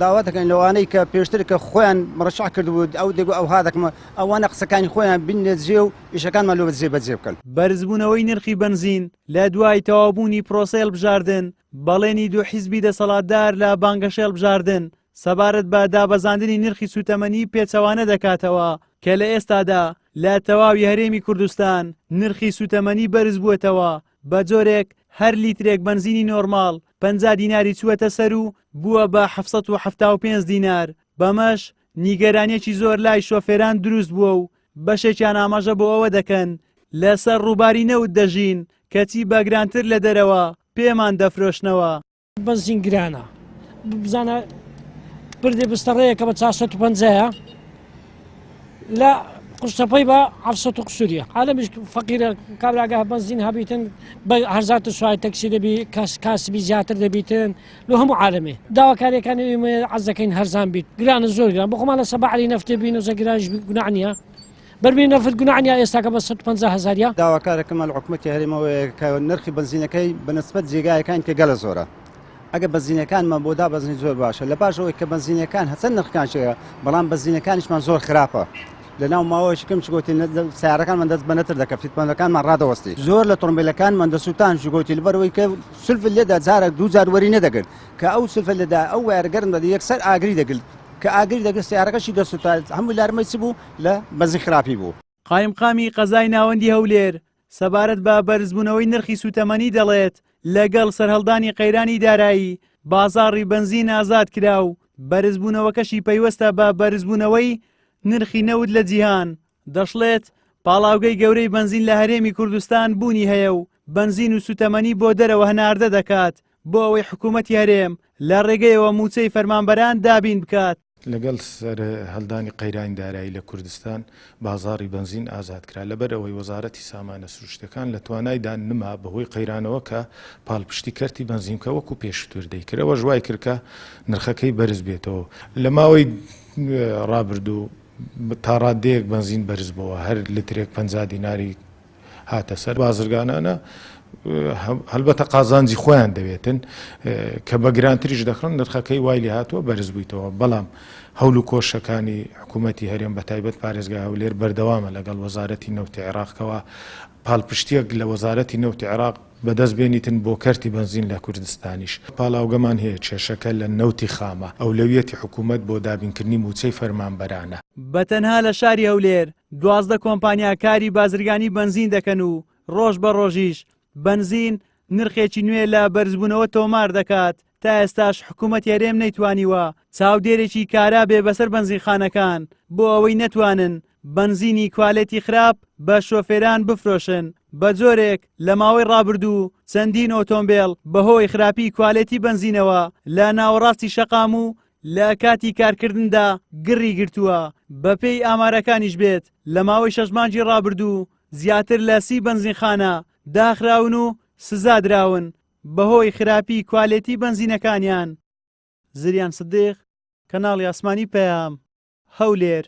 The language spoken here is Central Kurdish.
داوا دەکەین لەوانەی کە پێشتر کە خۆیان مڕەشح کردبوو ئەو دەگو ئەوها دەکەمە ئەوانە قسەکانی خۆیان بینێ جێ و ئیشەکانمان لۆ جێ بەجێ بکەن. بەرزبوونەوەی نرخی بەنزین لە دوای تەواوبوونی پرۆسەی هەڵبژاردن، بەڵێنی دوو حیزبی دەسەڵاتدار لە بانگەشەی هەڵبژاردن سەبارەت بە دابەزاندنی نرخی سووتەمەنی پێچەوانە دەکاتەوە کە لە ئێستادا لە تەواوی هەرێمی کوردستان نرخی سووتەمەنی بەرزبووەتەوە بە جۆرێک هەر لیترێک بەنزینی نۆرماڵ 50 دیناری چووەتە سەر و بووە بە 775 دینار بەمەش نیگەرانیەکی زۆر لای شۆفێران دروست بووە و بەشێکیان ئاماژە بۆ ئەوە دەکەن لەسەر ڕووباری نەوت دەژین کەچی بە گرانتر لە دەرەوە پێمان دەفرۆشنەوە. بەنزین گرانە بزانە پردی بستەڕەیەکە بە 450 لە قوشتەپەی بە 700 و قسوریە عالەمیش فەقیرە کابراگە بەنزین هەبیتن بە هەرزاتر سوای تەکسی دەبی کاس کاسبی زیاتر دەبیتن لۆ هەموو عالەمێ داواکاریەکانی ئێمە عەزەکەین هەرزان بیت گرانە زۆر گران بۆ خۆمان لە سەبعری نەفتێ بین و زەگرانیش گوناح نییە بەرمی نەفت گوناح نییە ئێستاکە بە 150 هەزاریە. داواکارەکەمان لە حکومەتی هەرێمەوەیە کە نرخی بەنزینەکەی بە نسبەت جێگایەکان کە گەلە زۆرە ئەگە بەنزینەکانمان بۆ دابەزنی زۆر باشە لە پاش ئەوەی کە بەنزینەکان هەچەند نرخکان شەیە بەڵام بەنزینەکانیشمان زۆر خراپە لە ناو ماوەیەکی کەم چگۆتی سیارەکانمان دەست بە نەتر دەکەفیت پەندەکانمان ڕادەوەستی زۆر لە تڕمبیلەکانمان دەسووتان ژگۆتی لەبەرەوەی کە سلف لێدا جارێک دوو جار وەری نەدەگرت کە ئەو سلفە لێدا ئەو وایەرە گەرم دەدی یەکسەر ئاگری دەگرت کە ئاگری دەگرت سیارەکەشی دەسووتا هەموو لارمەی چ بوو لە بەنزین خراپی بوو. قایمقامی قەزای ناوەندی هەولێر سەبارەت بە بەرزبوونەوەی نرخی سووتەمەنی دەڵێت، لەگەڵ سەرهەڵدانی قەیرانی دارایی، بازاڕی بەنزین ئازاد کرا و بەرزبوونەوەکەشی پەیوەستە بە بەرزبوونەوەی نرخی نەوت لە جیهان. دەشڵێت، پاڵاوگەی گەورەی بەنزین لە هەرێمی کوردستان بوونی هەیە و بەنزین و سووتەمەنی بۆ دەرەوە هەناردە دەکات بۆ ئەوەی حکوومەتی هەرێم لە ڕێگەیەوە مووچەی فەرمانبەران دابین بکات. لەگەڵ سەرهەڵدانی قەیرانی دارایی لە کوردستان، بازاڕی بەنزین ئازاد کرا، لەبەر ئەوەی وەزارەتی سامانە سروشتیەکان لە توانایدا نما بەهۆی قەیرانەوە کە پاڵپشتی کەرتی بەنزین بکا وەکو پێشووتر دەیکرد، ئەوەش وای کرد کە نرخەکەی بەرز بێتەوە. لە ماوەی ڕابردوو تاڕاددەیەک بەنزین بەرز بۆوە، هەر لترێک 50 دیناری هاتە سەر بازرگانانە هەلبەتە قازانجی خۆیان دەوێتن کە بە گرانتریش دەکڕن نرخەکەی وای لێ هاتووە بەرز بوویتەوە بەڵام هەول و کۆشەکانی حکوومەتی هەرێم بە تایبەت پارێزگای هەولێر بەردەوامە لەگەڵ وەزارەتی نەوتی عێراقەوە پاڵپشتیەک لە وەزارەتی نەوتی عێراق بەدەست بێنیتن بۆ کەرتی بەنزین لە کوردستانیش پاڵاوگەمان هەیە کێشەکە لە نەوتی خامە ئەولەویەتی حکوومەت بۆ دابینکردنی مووچەی فەرمانبەرانە. بە تەنها لە شاری هەولێر 12 کۆمپانیا کاری بازرگانی بەنزین دەکەن و ڕۆژ بە ڕۆژیش بەنزین نرخێکی نوێ لە بەرزبوونەوە تۆمار دەکات، تا ئێستاش حکوومەتی هەرێم نەیتوانیوە چاودێرێکی کارا بێ بەسەر بەنزینخانەکان بۆ ئەوەی نەتوانن بەنزینی کوالێتی خراپ بە شۆفێران بفرۆشن، بە جۆرێک لە ماوەی ڕابردوو چەندین ئۆتۆمبێل بەهۆی خراپی کوالێتی بەنزینەوە لە ناوەڕاستی شەقام و لە کاتی کارکردندا گڕی گرتووە، بەپێی ئامارەکانیش بێت لە ماوەی شەش مانگی ڕابردوو زیاتر لە 30 بەنزینخانە داخراون و سزا دراون بەهۆی خراپی کوالێتی بەنزینەکانیان. زریان سدیق، کەناڵی ئاسمانی پەیام، هەولێر.